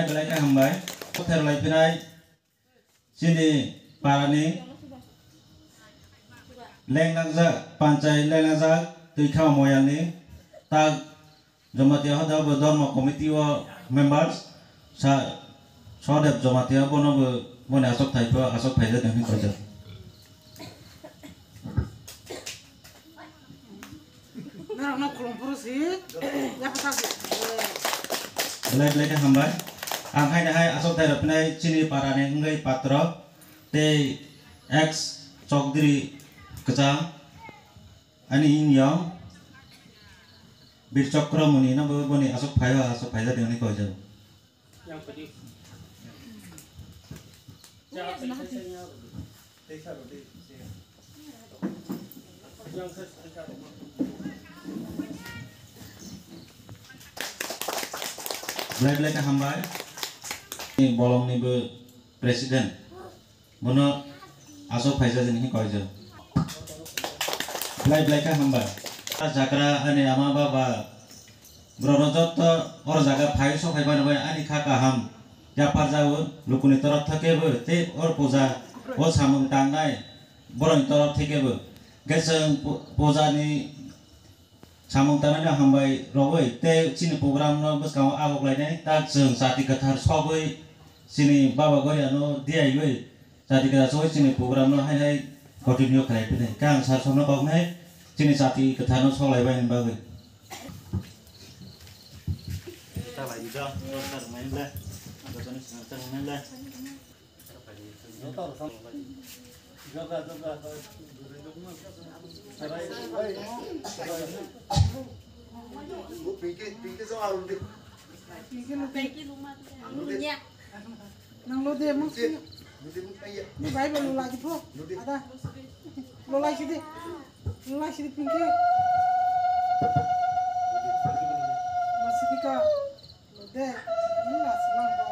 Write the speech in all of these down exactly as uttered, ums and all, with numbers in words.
Belai khe hambai. Kothairok lai phinai chini parani lengnakjak, panchai lengnakjak Twikha Moyalni tak Jamatia hoda bo Dharma Committee o members sa Sodep Jamatia bono bo boni asok thai pho asok phaijak hinwi khaijak. Norokno khulum phuru si yapha tak. Belai belai khe hambai. Ang haino hai asok thai rok phinai chini parani wngwi patro tei ex chokdri kwchang ani inyong Bir Chokro Muni no bo boni asok phai asok phaijak hinwi khaijak. Belai belai khe hambai. Bolongni bo president. Bono asok phaijak hinwi khaijak. Belai belai khe hambai. A jagra ani ama baba borokno joto oro jaga phai sok phai mani bai ani kha kaham yapharjago lukuni torop thokebo tei oro puja o samung tangnai borokni torop thokebo. Hwnkhe chwng pu-, pujani samung tangnai no hambai rogwi tei chini program no bwskango agok lainai tak chwng chati kwthar sogwi chini baba gori ano diyaigwi chati kwthar sogwi chini program no hai hai continue khlai phinai. Khe ang sir somno koknai chini chati kwthar no soklai baini bagwi. Nang lo de, mung si. Ni bai ba lo lagi pho. Ada. Lo lai si de. Lo lai si de, Pinky. Lo si de ka. Lo de. Ni la si lang ba.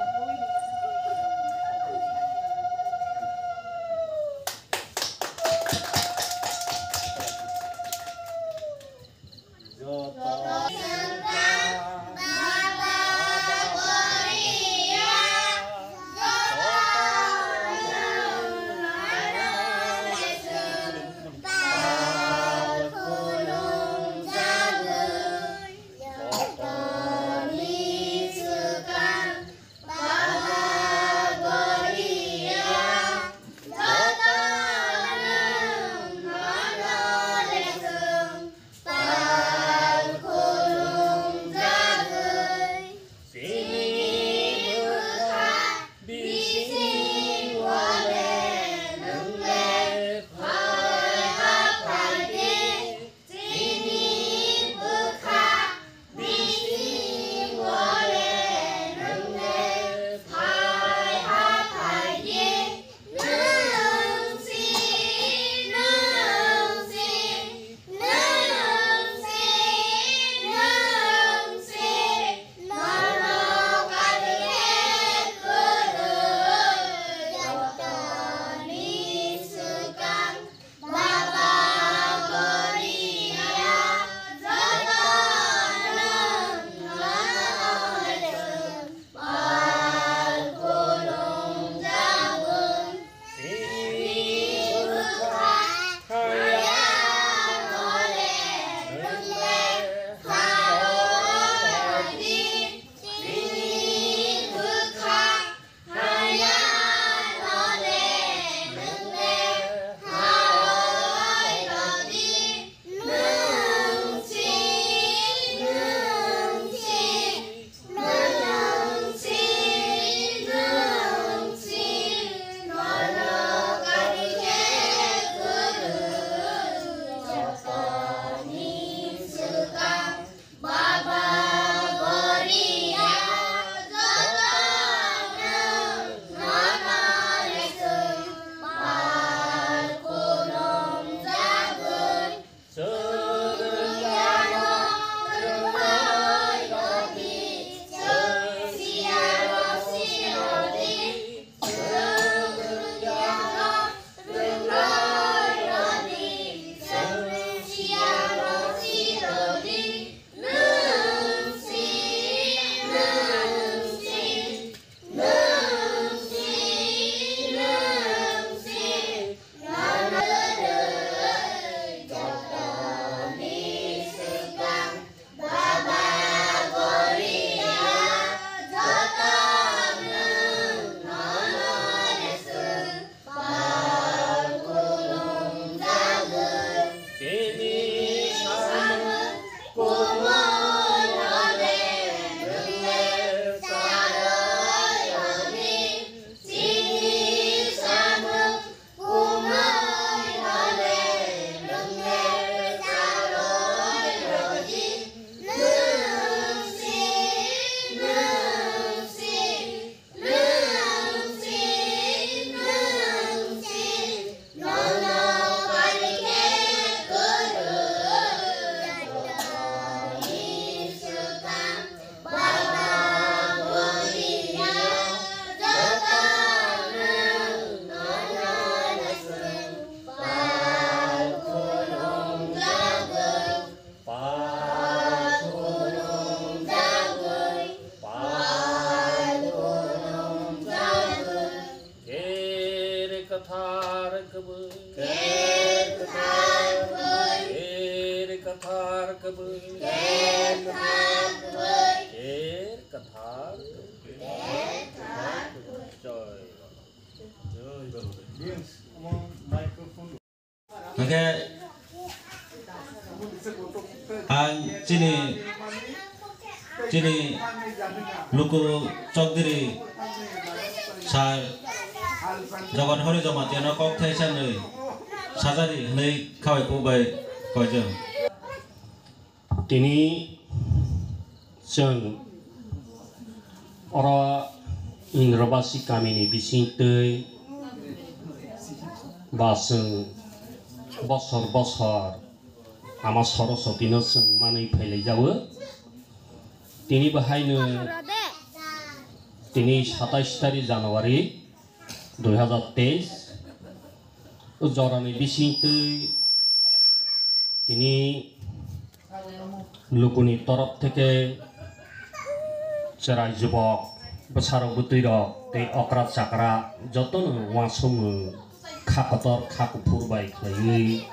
Kathar kwbwi. Ker kathar kwbwi. Ker kathar kwbwi. Ker kathar kwbwi. Ker kathar kwbwi. Ker kathar kwbwi. Joy Baba. Joy Baba. Yes, come on, microphone. Hingke ang chini, chini luku chokdiri sir Jogon Hori Jamatia no kok thaisa nwi sajari hwnwi khawai kuk bai koijak. Tini chwng oro Indrabasi kamini bisingtwi ba chwng bosor bosor Ama Saraswatino chwng manwi phailaijago. Tini bahaino tini satais tari January dui hazar teis, o jorani bisingtwi tini lukuni torop theke cherai jubok, bwsarok bwtwirok tei okra chakra jotono uansukmung kha kotor kha kuphur bai khlaiwi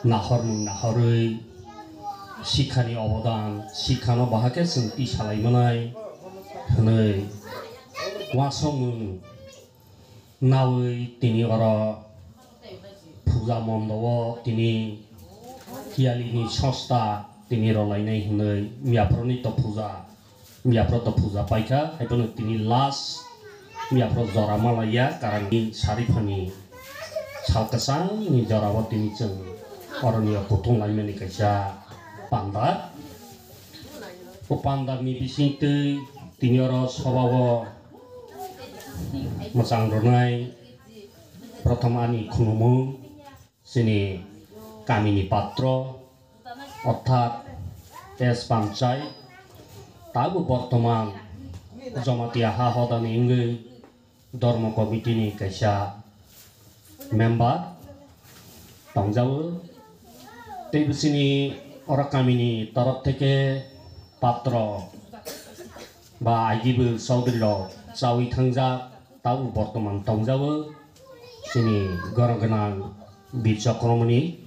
nahormung nahorwi sikhani obodan, sikhano bahai khe chwng tisalai manai hwnwi uansukmung nawi tini oro puja mondobo tini kiyalini sosta tini rwlainai hwnwi miyaphoroni to puja, miyaphoro to puja paikha, haiphano tini last miyaphoro jora malaiya, karangni sariphani sal kwchangni jorao tini chwng oroni o kutung laimani kaisa pandar. O pandarni bisingtwi tini oro sobao mwchang rwnai prothom ani khulumung chini kamini patro orthat S Panchai, tabuk bortoman Jamatia ha hodani wngwi Dharma Committee ni kaisa member tongjago. Tei bwsini oro kamini torop theke patro ba agibu chaudhuri rok chawi thangjak, tabuk bortoman tongjago chini gorok gwnang Bir Chakromani.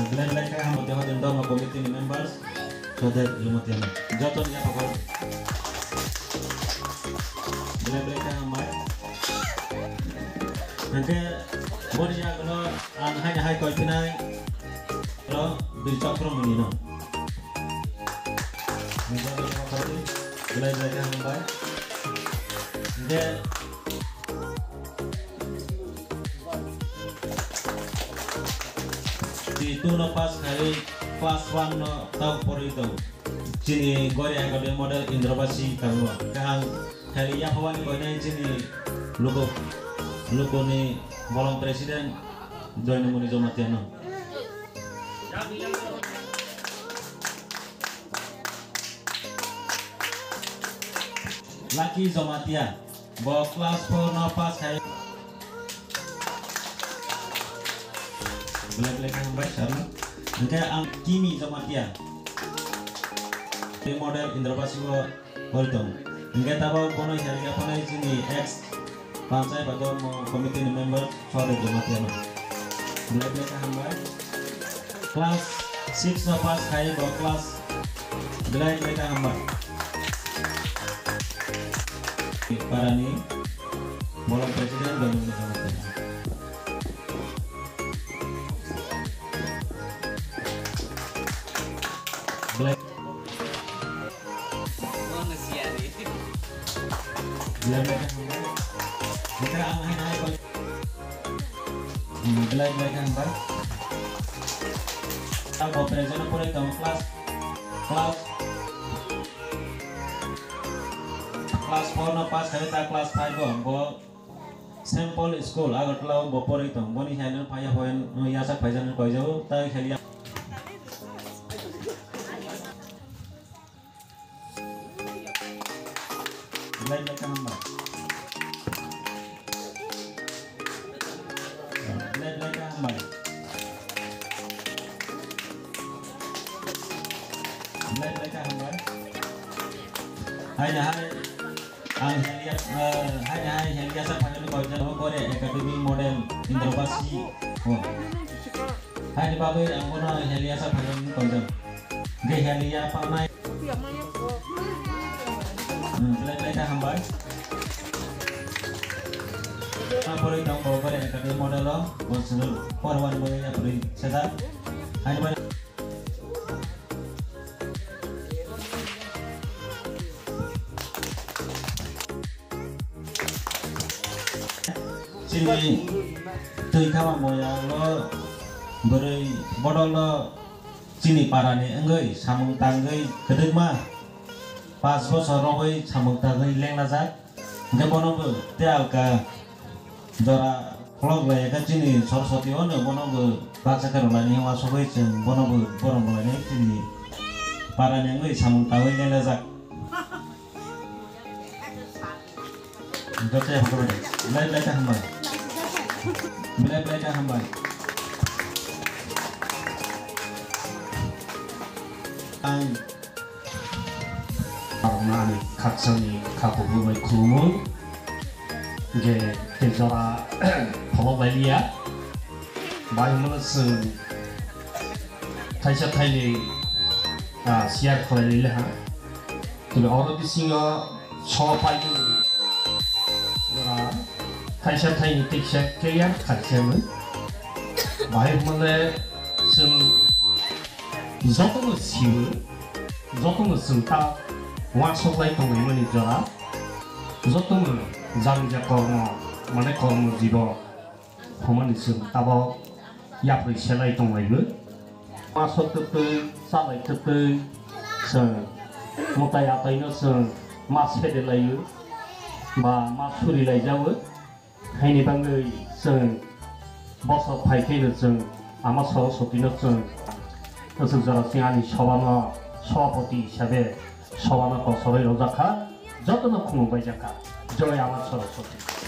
Belai belai khe hambai Dharma Committee ni members, Sodek Jamatia no. Joto ni yapha khe belai belai khe hambai. Hingke boni yagono ang haino hai koi phinai ro Bir Chakromani no. Belai belai khe hambai. Hingke T two no pass khai class one no tau porwi tong. Chini Gori Agade Model Indrabasi tangmo. Kaham khai yapha wani koinai chini luku, lukuni bolong president Joinamoni Jamatia no. Lucky Jamatia. Bo class four no pass khai. Belai belai khe hambai sir no. Hingke ang Kimi Jamatia. Tei model Indrabasi o pori tong. Hingke tabok bono helga phano chini ex panchai ba dormo committee ni member Sodek Jamatia no. Belai belai khe hambai. Class six no pass khai bo class belai belai khe hambai. Parani bolong president Dharma Jamatia. Belai. Belai belai khe hambai. Hingke ang hai hai koi. Hmm, belai belai khe hambai. Abo present pore tong class, class, class four no pass khai ta class five o bo Saint Paul School Agartala o bo pore tong. Boni hai no phaiya hoi no yasak phaijak no koijao tai kheli. Belai belai khe hambai. Haini hai ang Helia, eh, haini hai Helia sa phaikhe koijak Gore Academy model Indrabasi. Oh. Haini bagwi ang bono Helia sa phaikhe koijak. Ge Helia panai. Hmm, belai belai ta hambai. Aporoi tong bo Gore Academy model o, bosor por one boy aporoi seda. Haini bagwi Chini twi khama moya lo bwrwi bodol lo chini para ni wngwi samung tangwi kwdwkma pas bosor rogwi samung tangwi lenglajak. Hwnkhe bono bo tei alka jora khulok lai khe chini Saraswati o no bono bo baksa khe rwlaini uasugwi chwng bono bo borom rwlaini chini para ni wngwi samung tangwi lenglajak. Belai belai ta hambai. Belai belai ta hambai. Ang Arwngna ani khakchangni kha kubui bai khulumung. Hwnkhe tei jora pholok lai liya. Bai hwnmano chwng thaisa thainwi, ah, share khlai lai le ha. Tei oro bisingo so paimani jora thaisa thainwi teisa clear kharjamwi. Bai hwnmale chwng jotono siwo, jotono chwng ta uansuk lai tonglaimani jora, jotono jani ja kormo, mane kormo jibo hwnmani chwng tabok yapri selai tonglaibo. Ma sotwtwi, chalai twtwi, chwng mwtai ataino chwng ma sede laio, ba ma suri laijago. Haini bagwi chwng bosok phai khe no chwng Ama Saraswati no chwng kwchwk jora chwng ani soba no sobapoti hisabe soba no kosoroi rwjak kha, joto no khumung bai jak kha. Joy Ama Saraswati.